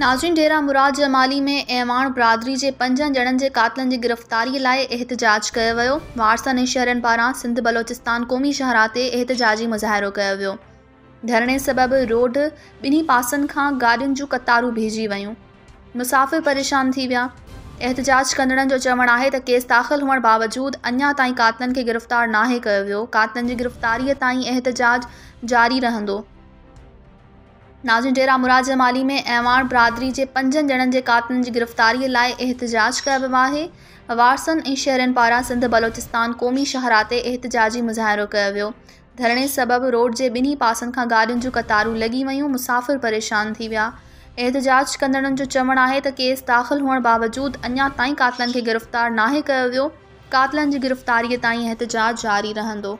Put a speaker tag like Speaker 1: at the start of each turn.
Speaker 1: ناظرين ڊيرا مراد جمالي ۾ اعواڻ برادري جي پنجن ڄڻن جي قاتلن جي گرفتاري لاء احتجاج ڪيو ويو، وارثن ۽ شهرين پاران سنڌ بلوچستان قومي شاهراهه تي احتجاجي مظاهرو ڪيو ويو، ڌرڻي سبب روڊ ٻنهي پاسن کان گاڏين جون قطارون بيهجي ويون، مسافر پريشان ٿي ويا، احتجاج ڪندڙن جو چوڻ آهي ته ڪيس داخل هئڻ باوجود اڃا تائين قاتلن کي گرفتار ناهي ڪيو ويو، قاتلن جي گرفتاري تائين احتجاج جاري رهندو. ناظرين ڊيرا مراد جمالي ۾ اعواڻ برادري جي پنجن ڄڻن جي قاتلن جي گرفتاري لاء احتجاج ڪيو ويو آهي، وارثن ۽ شهرين پاران سنڌ بلوچستان قومي شاهراهه تي احتجاجي مظاهرو ڪيو ويو، ڌرڻي سبب روڊ جي ٻنهي پاسن کان گاڏين جون قطارون لڳي ويون، مسافر پريشان ٿي ويا، احتجاج ڪندڙن جو چوڻ آهي ته ڪيس داخل هئڻ باوجود اڃا تائين قاتلن کي گرفتار ناهي ڪيو ويو، قاتلن جي گرفتاري تائين احتجاج جاري رهندو.